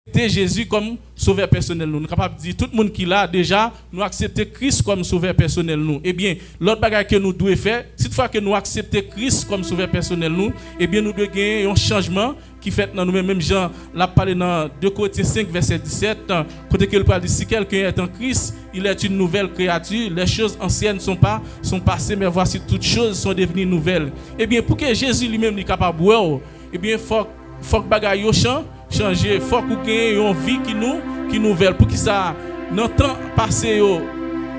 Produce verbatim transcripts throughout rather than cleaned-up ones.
aksepte Jezi kòm Sovè pèsonèl nou. Nou kapab di, tout moun ki la, deja, nou aksepte Kris kòm Sovè pèsonèl nou. Ebyen, lòt bagay ke nou dwe fè, si toutfwa ke nou aksepte Kris kòm Sovè pèsonèl nou, ebyen, nou dwe genyen yon chanjman ki fèt nan nou menm, menm jan l ap pale nan de Korentyen senk, vèsè disèt, kote ke l pral di, si quelqu'un est en Christ, il est une nouvelle créature, les choses anciennes sont pas, sont passées, mais voici toutes choses sont devenues nouvelles. Ebyen, pou ke Jezi li menm li kapab wè w, ebyen, fòk, fòk bagay yo chan, chanje, fòk ou genyen yon vi ki nou, ki nouvèl. Poukisa nan tan pase yo,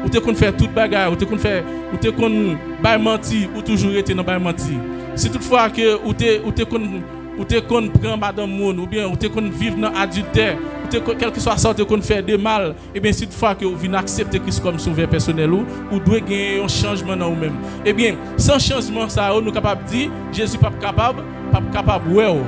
ou te konn fè tout bagay, ou te konn fè, ou te konn bay manti, ou toujou rete nan bay manti. Si toutfwa ke ou te, ou te konn, ou te konn pran madanm moun, oubyen ou te konn viv nan adiltè, ou te konn, kèlkeswa sa ou te konn fè de mal, ebyen, si toutfwa ke ou vin aksepte Kris kòm Sovè pèsonèl ou, ou dwe genyen yon chanjman nan ou menm. Ebyen, san chanjman sa yo, nou kapab di, Jezi p ap kapab, p ap kapab wè w.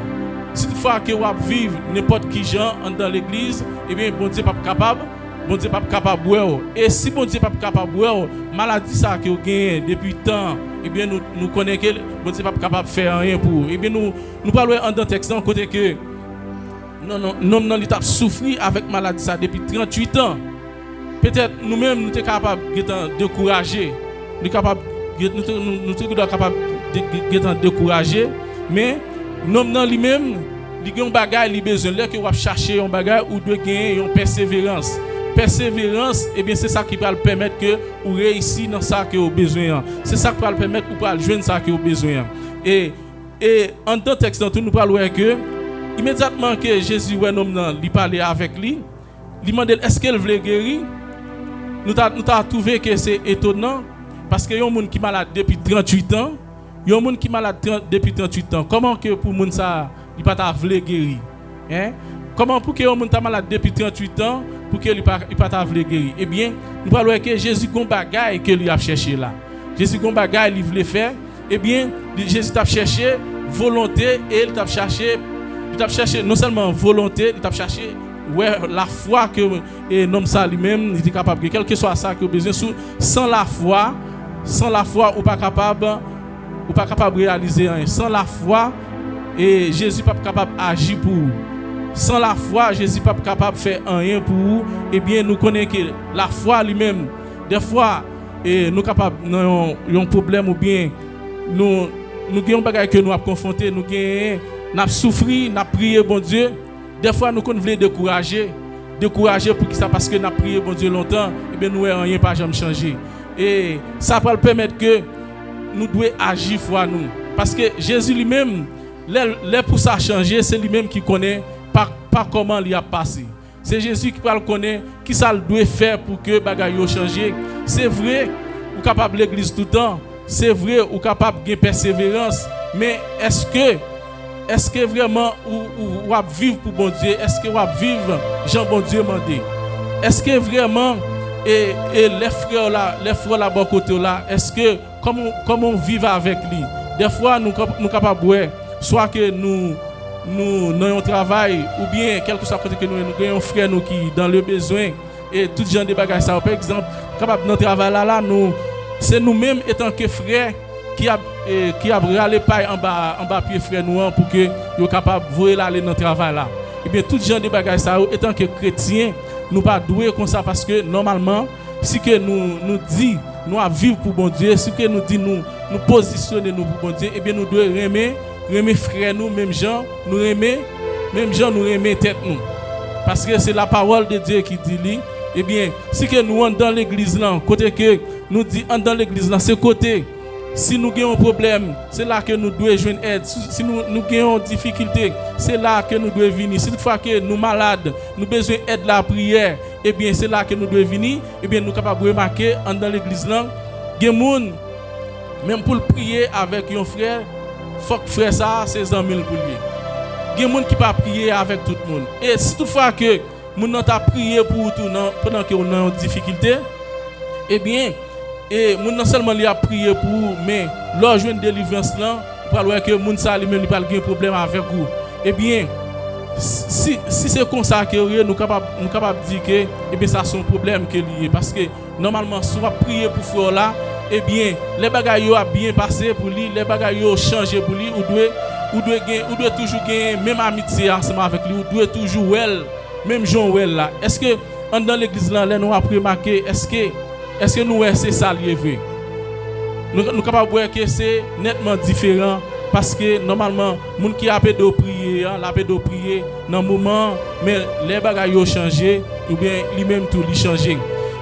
Si toutfwa ke w ap viv nenpòt ki jan anndan legliz, ebyen, Bondye p ap kapab, Bondye p ap kapab wè w. E si Bondye p ap kapab wè w, maladi sa ke w genyen depi tan, ebyen, nou, nou konnen ke Bondye p ap kapab fè anyen pou ou. Ebyen, nou, nou pral wè anndan tèks lan kote ke non, non, nonm nan li t ap soufri avèk maladi sa depi tranntuit an. Petèt nou menm nou te kapab gentan dekouraje. Nou kapab, nou te, nou, nou te gendwa kapab de, de, gentan dekouraje. Men, nonm nan li menm, li gen yon bagay li bezwen. Lè ke w ap chache yon bagay, ou dwe genyen yon pèseverans. Pèseverans, ebyen, se sa ki pral pèmèt ke ou reyisi nan sa ke w bezwen an. Se sa k pral pèmèt ou pral jwenn sa ke w bezwen an. E, e anndan tèks lan tou, nou pral wè ke imedyatman ke Jezi wè nonm nan, li pale avèk li, li mande l èske l vle geri. Nou ta, nou ta twouve ke se etonan, paske yon moun ki malad depi tranntuit an, yon moun ki malad tran-, depi tranntuit an, kòman ke pou moun sa a, li pa ta vle geri? Hein? Kòman pou ke yon moun ta malad depi tranntuit an, pou ke li pa, li pa ta vle geri? Ebyen, nou pral wè ke Jezi gon bagay ke li ap chèche la. Jezi gon bagay li vle fè. Ebyen, li, Jezi t ap chèche volonte e li t ap chache, li t ap chèche non sèlman volonte, li t ap chache wè lafwa ke, e, nonm sa li menm, li te kapab gen, kèlkeswa sa ke w bezwen sou, san lafwa, san lafwa, ou pa kapab, ou pa kapab reyalize anyen. San lafwa, e, Jezi p ap kapab aji pou ou. San lafwa, Jezi p ap kapab fè anyen pou ou. Ebyen, nou konnen ke lafwa li menm, dèfwa, e, nou kapab nan yon, yon pwoblèm oubyen nou, nou gen yon bagay ke nou ap konfwonte, nou genyen, n ap soufri, n ap priye Bondye. Dèfwa nou konn vle dekouraje. Dekouraje poukisa? Paske n ap priye Bondye lontan, ebyen nou wè anyen pa janm chanje. E sa pral pèmèt ke nou dwe aji fwa nou. Paske Jezi li menm, lè, lè pou sa chanje, se li menm ki konnen pa, pa kòman li ap pase. Se Jezi ki pral konnen kisa l dwe fè pou ke bagay yo chanje. Se vre, ou kapab legliz toutan. Se vre, ou kapab gen pèseverans. Men èske, èske vrèman ou, ou, w ap viv pou Bondye? Èske w ap viv jan Bondye mande? Èske vrèman, e, e lè frè w la, lè frè w la bò kote w la, èske kòman, kòman w viv avèk li? Dèfwa, nou, kap-, nou kapab wè, swa ke nou, nou nan yon travay, oubyen kèlkeswa kote ke nou ye, nou gen yon frè nou ki dans le besoin, e tout jan de bagay sa yo. Pa egzanp, kapab nan travay la, la, nou, se nou menm, etanke frè, ki ap, e, ki ap rale pay anba, anba pye frè nou an pou ke yo kapab voye l ale nan travay la. Ebyen, tout jan de bagay sa yo, etanke kretyen, nou pa dwe konsa, paske nòmalman, si ke nou, nou di nou ap viv pou Bondye, si ke nou di nou, nou pozisyone nou pou Bondye, ebyen, nou dwe renmen, renmen frè nou menm jan nou renmen, menm jan nou renmen tèt nou. Paske se la parole de Dieu ki di li. Ebyen, si ke nou anndan legliz lan, kote ke nou di anndan legliz lan, se kote, si nou gen yon pwoblèm, se la ke nou dwe jwenn èd. Si, si nou, nou gen yon difikilte, se la ke nou dwe vini. Si toutfwa ke nou malad, nou bezwen èd lapriyè, ebyen, se la ke nou dwe vini. Ebyen, nou kapab remake anndan legliz lan, gen moun, menm pou l priye avèk yon frè, fòk frè sa a, se zanmi l pou l ye. Gen moun ki pa priye avèk tout moun. E si toutfwa ke moun nan ta priye pou ou tou nan, pandan ke ou nan yon difikilte, ebyen, e moun nan sèlman li ap priye pou ou, men lè w jwenn delivrans lan, ou pral wè ke moun sa li menm li pral gen pwoblèm avèk ou. Ebyen, si, si se konsa ke w ye, nou kapab, nou kapab di ke, ebyen, sa se yon pwoblèm ke li ye. Paske, nòmalman, si w ap priye pou frè w la, ebyen, lè bagay yo ap byen pase pou li, lè bagay yo chanje pou li, ou dwe, ou dwe gen, ou dwe toujou gen menm amitye ansanm avèk li, ou dwe toujou wè l menm jan w wè l la? Èske anndan legliz lan, lè nou ap remake, èske, èske nou wè se sa l ye vre? Nou, nou kapab wè ke se nètman diferan, paske nòmalman, moun ki ap ede w priye an, l ap ede w priye nan moman an, men lè bagay yo chanje, oubyen li menm tou li chanje.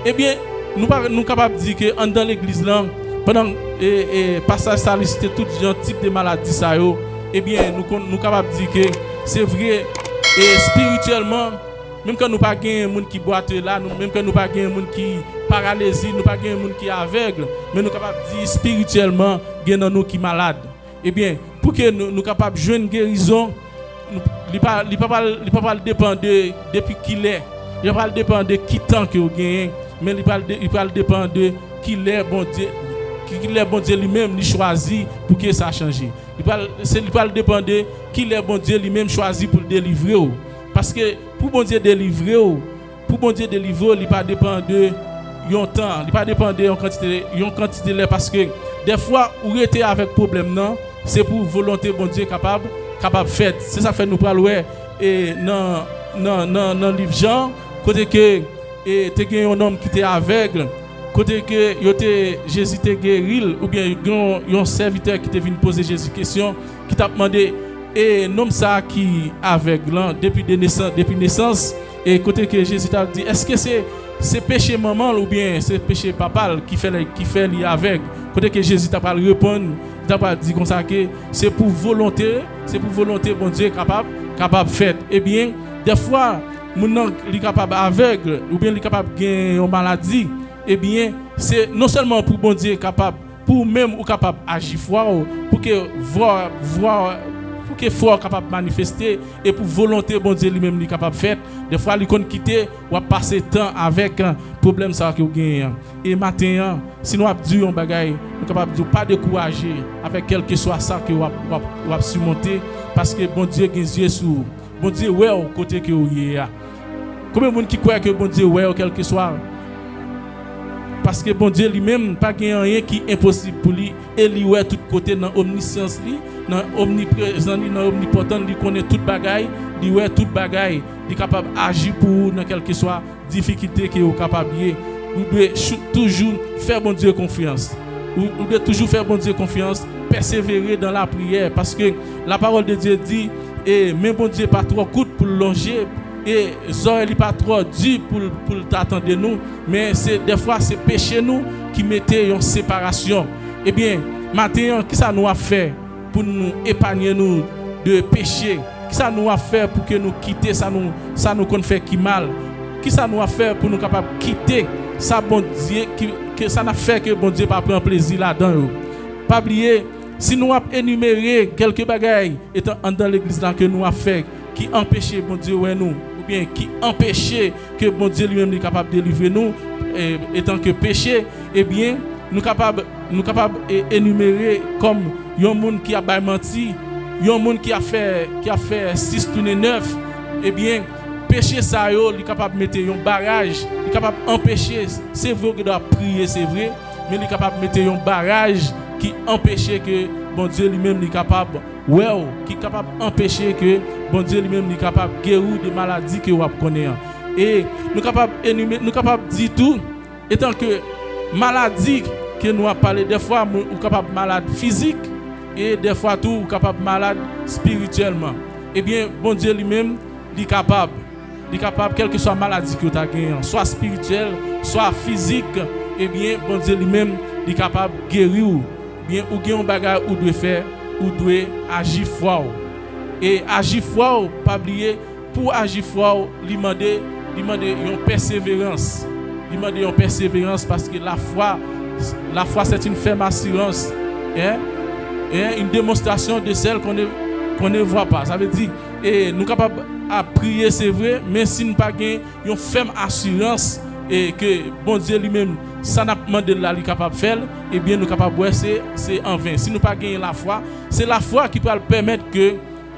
Ebyen, nou pa, nou kapab di ke anndan legliz lan, pandan, e, e, pasaj sa li site tout jan tip de maladi sa yo, ebyen, nou konn, nou kapab di ke se vre, e, espirityèlman, menm kan nou pa gen moun ki bwate la, nou, menm kan nou pa gen moun ki paralize, nou pa gen moun ki avèg, men nou kapab di espirityèlman, gen nan nou ki malad. Ebyen, pou ke nou, nou kapab jwenn gerizon, nou, li pa, li pa pral, li pa pral depann de depi ki lè, li pa pral depann de ki tan ke w genyen, men li pral de, li pral depann de ki lè Bondye, ki, ki lè Bondye li menm li chwazi pou ke sa chanje. Li pral, se, li pral depann de ki lè Bondye li menm chwazi pou l delivre w. Paske pou Bondye delivre w, pou Bondye delivre w, li pa depann de yon tan, li pa depann de yon kantite, yon kantite lè, paske dèfwa ou rete avèk pwoblèm nan, se pou volonte Bondye kapab, kapab fèt. Se sa k fè nou pral wè, e, nan, nan, nan, nan liv Jan, kote ke, e, te gen yon nonm ki te avèg, kote ke yo te, Jezi te geri l, oubyen gen yon, yon sèvitè ki te vin poze Jezi kesyon, ki t ap mande, e nonm sa a ki avèg lan, depi de nesans, depi nesans, e kote ke Jezi t ap di, èske se, se peche manman l oubyen se peche papa l ki fè l, ki fè li avèg? Kote ke Jezi t ap pral reponn, li t ap pral di konsa ke se pou volonte, se pou volonte Bondye kapab, kapab fèt. Ebyen, dèfwa, moun nan li kapab avèg, oubyen li kapab gen yon maladi, ebyen, se non sèlman pou Bondye kapab, pou ou menm ou kapab aji fwa w, pou ke vwa, vwa, pou ke fwa w kapab manifeste, e pou volonte Bondye li menm li kapab fèt. Dèfwa li konn kite w ap pase tan avèk, eh, pwoblèm sa ke w genyen an. E maten an, si nou ap di yon bagay, nou kapab di w pa dekouraje avèk kèlkeswa sa ke w ap, w ap, w ap simonte, paske Bondye gen zye sou ou. Bondye wè w kote ke w ye a. Konbyen moun ki kwè ke Bondye wè w kèlkeswa? Paske Bondye li menm pa gen anyen ki enposib pou li, e li wè tout kote nan omnisyans li, nan omniprezan li, nan omnipotan li, li konnen tout bagay, li wè tout bagay, li kapab aji pou ou nan kèlkeswa difikilte ke ou kapab ye. Ou dwe chou-, toujou fè Bondye konfyans. Ou, ou dwe toujou fè Bondye konfyans, pèsevere dan lapriyè, paske la parole de Dieu di, e men Bondye pa twò kout pou l lonje, e zòrèy li pa twò di pou l, pou l ta tande nou, men se dèfwa se peche nou ki mete yon separasyon. Ebyen, maten an, kisa nou ap fè pou nou epanye nou de peche? Kisa nou ap fè pou ke nou kite sa nou, sa nou konn fè ki mal? Kisa nou ap fè pou nou kapab kite sa Bondye, ki, ke sa n ap fè ke Bondye pa pran plezi ladan yo? Pa bliye, si nou ap enimere kèlke bagay etan anndan legliz la ke nou ap fè ki anpeche Bondye wè nou, oubyen ki anpeche ke Bondye li menm li kapab delivre nou, e, etan ke peche, ebyen, nou kapab, nou kapab, e, enimere kòm yon moun ki ap bay manti, yon moun ki ap fè, ki ap fè sis tounen nèf, ebyen, peche sa yo, li kapab mete yon baraj, li kapab anpeche, se vre ou gen dwa priye, se vre, men li kapab mete yon baraj ki anpeche ke Bondye li menm li kapab wè w, ki kapab anpeche ke Bondye li menm li kapab geri w de maladi ke w ap konnen an. E nou kapab enime-, nou kapab di tou, etan ke maladi ke nou ap pale, dèfwa moun, ou kapab malad fizik, e dèfwa tou ou kapab malad espirityèlman. Ebyen, Bondye li menm, li kapab. Li kapab, kèlkeswa maladi ke w ta genyen an, swa espirityèl, swa fizik, ebyen, Bondye li menm, li kapab geri w. Ebyen, ou gen yon bagay ou dwe fè, ou dwe aji fwa w. E aji fwa w, pa bliye, pou aji fwa w, li mande, li mande yon pèseverans. Li mande yon pèseverans paske lafwa, lafwa, c'est une ferme assurance. Hein? Hein? Une démonstration de celle qu'on ne, qu'on ne voit pas. Sa vle di, e nou kapab ap priye, se vre, men si n pa gen yon fèm asirans, e ke Bondye li menm, sa n ap mande l la, li kapab fè l, ebyen, nou kapab wè se, se anven. Si nou pa genyen lafwa, se lafwa ki pral pèmèt ke,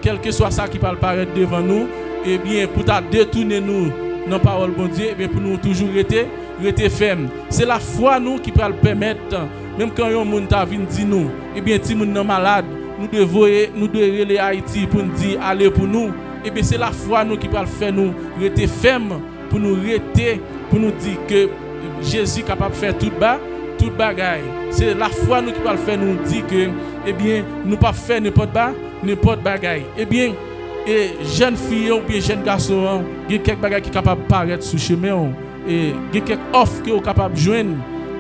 kèlkeswa sa ki pral parèt devan nou, ebyen, pou ta detounen nou nan pawòl Bondye, ebyen, pou nou toujou rete, rete fèm. Se lafwa nou ki pral pèmèt, menm kan yon moun ta vin di nou, ebyen, timoun nan malad, nou dwe voye, nou dwe rele Ayiti pou n di ale pou nou, Ebyen, se lafwa nou ki pral fè nou rete fèm, pou nou rete, pou nou di ke Jezi kapab fè tout ba, tout bagay. Se lafwa nou ki pral fè nou di ke, ebyen, nou p ap fè nenpòt ba, nenpòt bagay. Ebyen, e jèn fi an oubyen jèn gason an, gen kèk bagay ki kapab parèt sou chemen w. E gen kèk òf ke w kapab jwenn,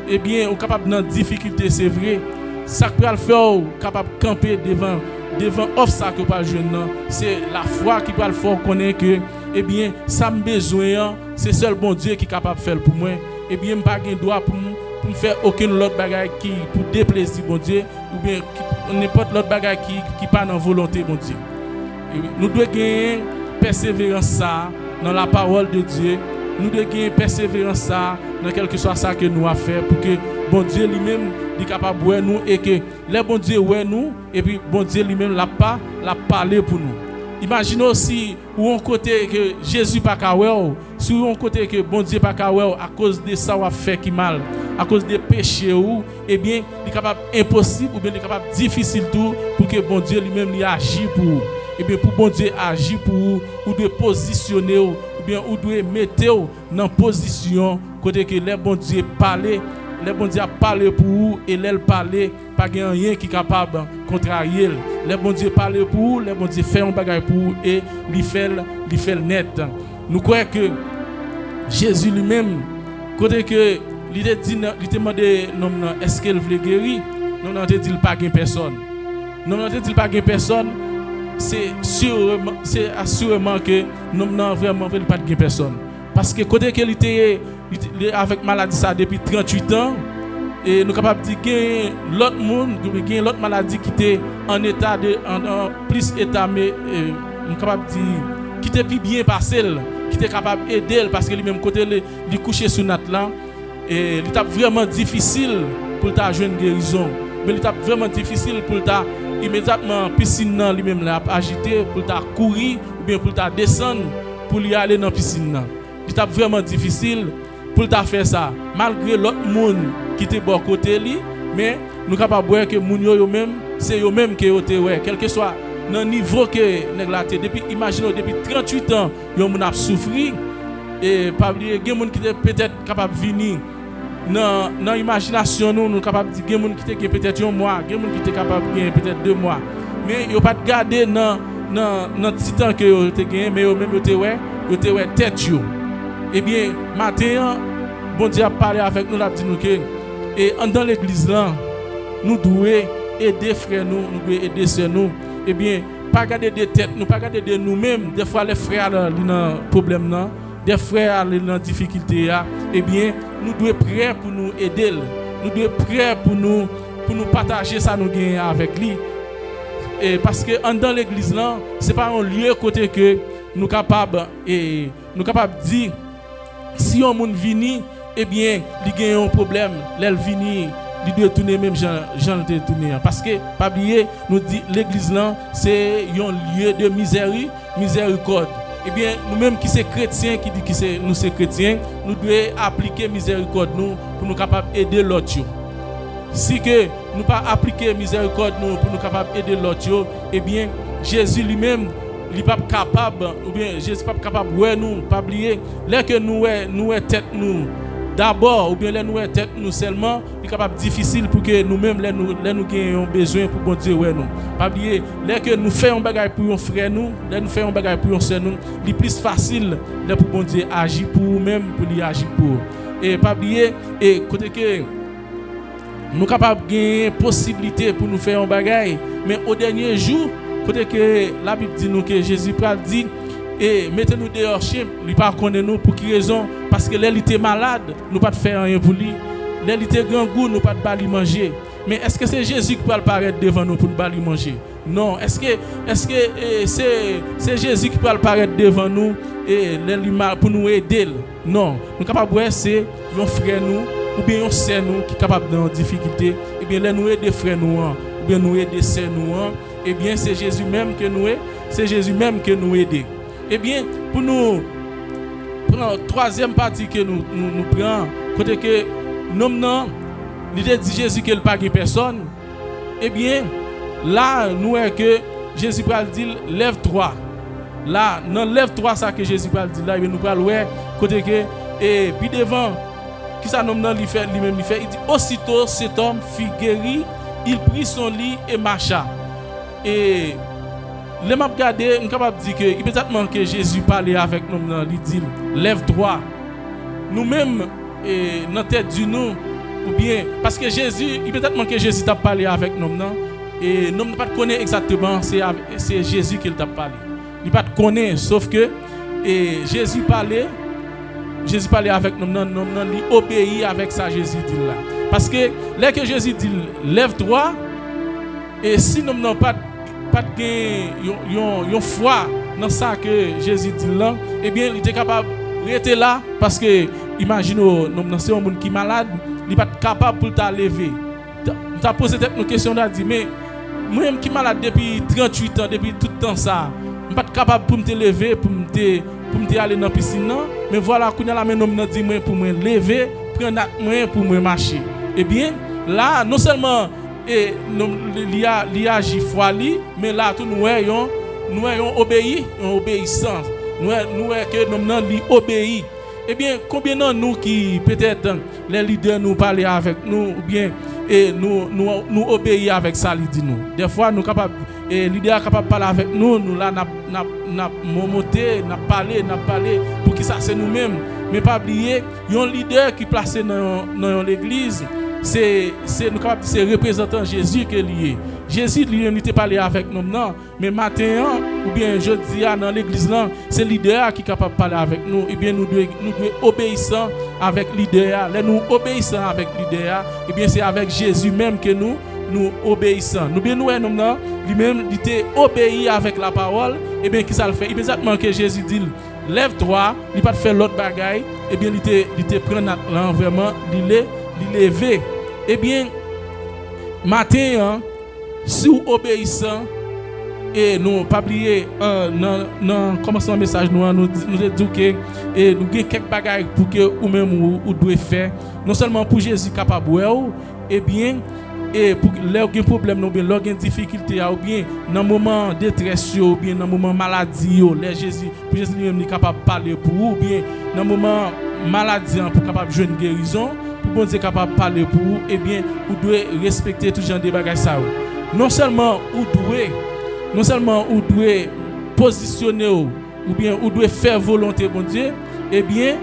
ebyen, ou kapab nan difikilte, se vre. Sa k pral fè w kapab kanpe devan, devan òf sa ke w pral jwenn nan, se lafwa ki pral fè w konnen ke, ebyen, sa m bezwen an, se sèl Bondye ki kapab fè l pou mwen. Ebyen, m pa gen dwa pou m, pou m fè okenn lòt bagay ki pou deplezi Bondye, oubyen ki, nenpòt lòt bagay ki, ki pa nan volonte Bondye. E nou dwe genyen pèseverans sa a nan la parole de Dieu. Nou dwe genyen pèseverans sa a nan kèlkeswa sa ke nou ap fè, pou ke Bondye li menm, li kapab wè nou, e ke lè Bondye wè nou, epi Bondye li menm, l ap pa, l ap pale pou nou. Imajine w si ou yon kote ke Jezi pa ka wè w, si w yon kote ke Bondye pa ka wè w akoz de sa w ap fè ki mal, akoz de peche ou, ebyen, li kapab enposib oubyen li kapab difisil tou pou ke Bondye li menm li aji pou ou. Ebyen, pou Bondye aji pou ou, ou dwe pozisyone w, oubyen ou dwe mete w nan pozisyon kote ke lè Bondye pale, lè Bondye ap pale pou ou, e lè l pale, pa gen anyen ki kapab kontrarye l. Lè Bondye pale pou ou, lè Bondye fè yon bagay pou ou, e li fè l, li fè l nèt. Nou kwè ke Jezi li menm, kote ke li te di nan, li te mande nonm nan èske l vle geri, nonm nan te di l pa gen pèsòn. Nonm nan te di l pa gen pèsòn, se sireman, se asireman ke nonm nan vrèman vre li pa t gen pèsòn. Paske kote ke li te ye, li, li avèk maladi sa depi tranntuit an, e nou kapab di gen lòt moun, gen lòt maladi ki te an eta de, an, an plis eta, men, e, nou kapab di, ki te pi byen pase l, ki te kapab ede l, paske li menm kote li, li kouche sou nat la, e li t ap vrèman difisil pou l ta jwenn gerizon. Men li t ap vrèman difisil pou l ta imedyatman pisin nan li menm la ap ajite, pou l ta kouri, oubyen pou l ta desann, pou li ale nan pisin nan. Li t ap vrèman difisil pou l ta fè sa, malgre lòt moun ki te bò kote li, men nou kapab wè ke moun yo, yo menm, se yo menm ke yo te wè, kèlkeswa nan nivo ke nèg la te, depi, imajine w, depi tranntuit an, yon moun ap soufri, e pa bliye, gen moun ki te petèt kapab vini nan, nan imajinasyon nou, nou kapab di, gen moun ki te gen petèt yon mwa, gen moun ki te kapab gen petèt de mwa. Men yo pa t gade nan, nan, nan ti tan ke yo te genyen, men yo menm yo te wè, yo te wè tèt yo. Ebyen, maten an, Bondye ap pale avèk nou, l ap di nou ke, e anndan legliz lan, nou dwe ede frè nou, nou dwe ede sè nou. Ebyen, pa gade de tèt nou, pa gade de nou menm. Dèfwa, lè frè a li nan pwoblèm nan, dè frè a li nan difikilte a, ebyen, nou dwe prè pou nou ede l. Nou dwe prè pou nou, pou nou pataje sa nou genyen avèk li. E paske anndan legliz lan, se pa yon lye kote ke nou kapab, e, nou kapab di, si yon moun vini, ebyen, li gen yon pwoblèm, lè l vini, li dwe tounen menm jan, jan l te tounen an. Paske, pa bliye, nou di legliz lan, se yon lye de mizèri, mizèrikòd. Ebyen, nou menm ki se kretyen, ki di ki se, nou se kretyen, nou dwe aplike mizèrikòd nou pou nou kapab ede lòt yo. Si ke nou pa aplike mizèrikòd nou pou nou kapab ede lòt yo, ebyen, Jezi li menm, li p ap kapab, oubyen Jezi p ap kapab wè nou, pa bliye, lè ke nou wè, nou wè tèt nou dabò, oubyen lè nou wè tèt nou sèlman, li kapab difisil pou ke nou menm, lè nou, lè nou gen yon bezwen, pou Bondye wè nou. Pa bliye, lè ke nou fè yon bagay pou yon frè nou, lè nou fè yon bagay pou yon sè nou, li plis fasil lè pou Bondye aji pou ou menm, pou li aji pou ou. E pa bliye, e kote ke nou kapab genyen posiblite pou nou fè yon bagay, men o dènye jou, kote ke Labib di nou ke Jezi pral di, e mete nou deyò chen, li pa konnen nou. Pou ki rezon? Paske lè li te malad, nou pa t fè anyen pou li. Lè li te grangou, nou pa t ba li manje. Men èske se Jezi ki pral parèt devan nou pou n ba li manje? Non. Èske, èske, e, se, se Jezi ki pral parèt devan nou, e, lè li mal, pou nou ede l? Non. Nou kapab wè se yon frè nou oubyen yon sè nou ki kapab nan yon difikilte. Ebyen, lè nou ede frè nou an, oubyen nou ede sè nou an, ebyen, se Jezi menm ke nou e, se Jezi menm ke nou ede. Ebyen, pou nou pran twazyèm pati ke nou, nou, nou pran, kote ke nonm nan, li te di Jezi ke l pa gen pèsòn, ebyen, la, nou wè ke Jezi pral di l, lève-toi. La, nan lèv twa sa ke Jezi pral di la, ebyen, nou pral wè kote ke, e, pi devan, kisa nonm nan li fè, li menm li fè, li di, aussitôt cet homme fut guéri, il prit son lit et marcha. E lè m ap gade, m kapab di ke imedyatman ke Jezi pale avèk nonm nan, li di l, lèv twa. Nou menm, e, nan tèt di nou, oubyen, paske Jezi, imedyatman ke Jezi t ap pale avèk nonm nan, e nonm nan pa t konnen egzakteman se, se Jezi ke l t ap pale. Li pa t konnen, sof ke, e, Jezi pale, Jezi pale avèk nonm nan, nonm nan li obeyi avèk sa Jezi di l la. Paske lè ke Jezi di l, lèv twa, e si nonm nan pa t, pa t gen yon, yon, yon fwa nan sa ke Jezi di l lan, ebyen, li te kapab rete la, paske imajine w, nonm nan se yon moun ki malad, li pa t kapab pou l ta leve. Ta, m ta poze tèt nou kesyon, ta di, men mwen menm ki malad depi tranntuit an, depi tout tan sa a, m pa t kapab pou m te leve, pou m te, pou m te ale nan pisin nan, men vwala, kounye a la, men nonm nan di mwen pou mwen leve, pran nat mwen pou mwen mache. Ebyen, la, non sèlman, e, nonm, li, li a, li aji fwa li, men la tou nou wè yon, nou wè yon obeyi, yon obeyisans. Nou wè, nou wè ke nonm nan li obeyi. Ebyen, konbyen nan nou ki petèt lè lidè nou pale avèk nou, oubyen, e, nou, nou, nou obeyi avèk sa li di nou? Dèfwa, nou kapab, e, lidè a kapab pale avèk nou, nou la, n ap, n ap, n ap momote, n ap pale, n ap pale, poukisa se nou menm? Men pa bliye, yon lidè ki plase nan yon, nan yon legliz, se, se, nou kapab di se reprezantan Jezi ke li ye. Jezi li menm, li te pale avèk nonm nan, men maten an, oubyen jodi a nan legliz lan, se lidè a ki kapab pale avèk nou, ebyen nou dwe, nou dwe obeyisan avèk lidè a. Lè nou obeyisan avèk lidè a, ebyen se avèk Jezi menm ke nou, nou obeyisan. Nou byen nou wè nonm nan, li menm, li te obeyi avèk lapawòl, ebyen kisa l fè? Imedyatman ke Jezi di l, lèv twa, li pa t fè lòt bagay, ebyen li te, li te pran nat lan vrèman, li le, li leve. Ebyen, maten an, si w obeyisan, e nou pa bliye, e, nan, nan kòmansman mesaj nou an, nou, di- nou te di w ke, e nou gen kèk bagay pou ke ou menm ou, ou dwe fè, non sèlman pou Jezi kapab wè w, ebyen, e pou lè w gen pwoblèm nan, oubyen lè w gen difikilte a, oubyen nan moman detrès yo, oubyen nan moman maladi yo, lè Jezi, pou Jezi li menm li kapab pale pou ou, oubyen nan moman maladi an pou kapab jwenn gerizon, pou Bondye kapab pale pou ou, ebyen, ou dwe respekte tout jan de bagay sa yo. Non sèlman ou dwe, non sèlman ou dwe pozisyone w, oubyen ou dwe fè volonte Bondye, ebyen,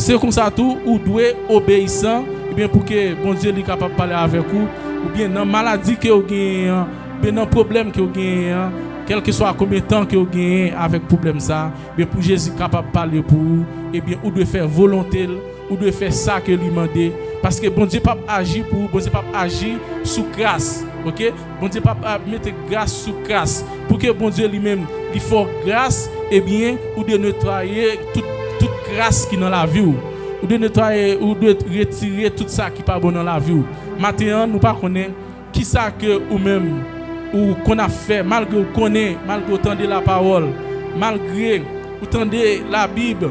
se konsa tou ou dwe obeyisan, ebyen, pou ke Bondye li kapab pale avèk ou, oubyen nan maladi ke w genyen an, oubyen nan pwoblèm ke w genyen an, kèlkeswa konbyen tan ke w genyen avèk pwoblèm sa a, ebyen, pou Jezi kapab pale pou ou, ebyen, ou dwe fè volonte l, ou dwe fè sa ke li mande, paske Bondye p ap aji pou ou, Bondye p ap aji sou kras, oke? Bondye p ap, ap mete gras sou kras. Pou ke Bondye li menm, li fè w gras, ebyen, ou dwe netwaye tout, tout kras ki nan lavi w. Ou dwe netwaye, ou dwe retire tout sa ki pa bon nan lavi w. Maten an, nou pa konnen kisa ke ou menm ou konn ap fè, malgre w konnen, malgre w tande lapawòl, malgre ou tande Labib,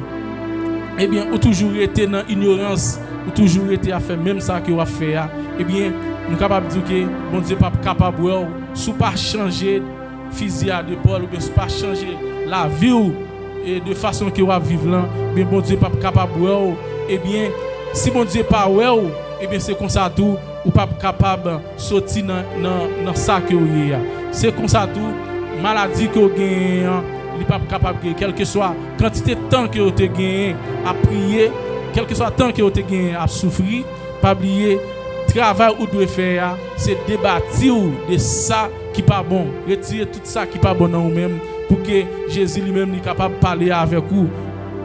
ebyen, ou toujou rete nan inyorans, ou toujou rete ap fè menm sa ke w ap fè a, ebyen, nou kapab di ke Bondye p ap kapab wè w si w pa chanje fizi a de pòl, oubyen si w pa chanje lavi w, e de fason ke w ap viv lan, ebyen, Bondye p ap kapab wè w. Ebyen, si Bondye pa wè w, ebyen, se konsa tou, ou p ap kapab soti nan, nan, nan sa ke w ye a. Se konsa tou, maladi ke w genyen an, li p ap kapab geri, kèlkeswa kantite tan ke w te genyen ap priye, kèlkeswa tan ke w te genyen ap soufri, pa bliye, travay ou dwe fè a, se debati w de sa ki pa bon. Retire tout sa ki pa bon nan ou menm, pou ke Jezi li menm li kapab pale avèk ou.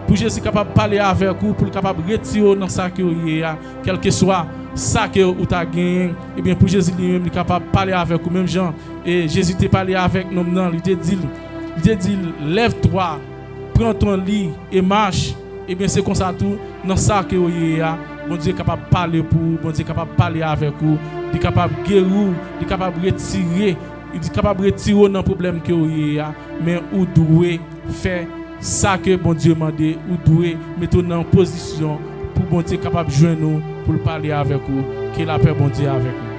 Pou Jezi kapab pale avèk ou, pou l kapab retire w nan sa ke w ye a, kèlkeswa sa ke ou ta genyen, ebyen, pou Jezi li menm li kapab pale avèk ou menm jan, e, Jezi te pale avèk nonm nan, li te di l, li te di l, lèv twa, pran ton li e mach. Ebyen, se konsa tou, nan sa ke w ye a, Bondye kapab pale pou ou, Bondye kapab pale avèk ou, li kapab geri w, li kapab retire, li kapab retire w nan pwoblèm ke w ye a, men ou dwe fè sa ke Bondye mande, ou dwe mete w nan pozisyon pou Bondye kapab jwenn ou, pou l pale avèk ou. Ke lapè Bondye avèk nou.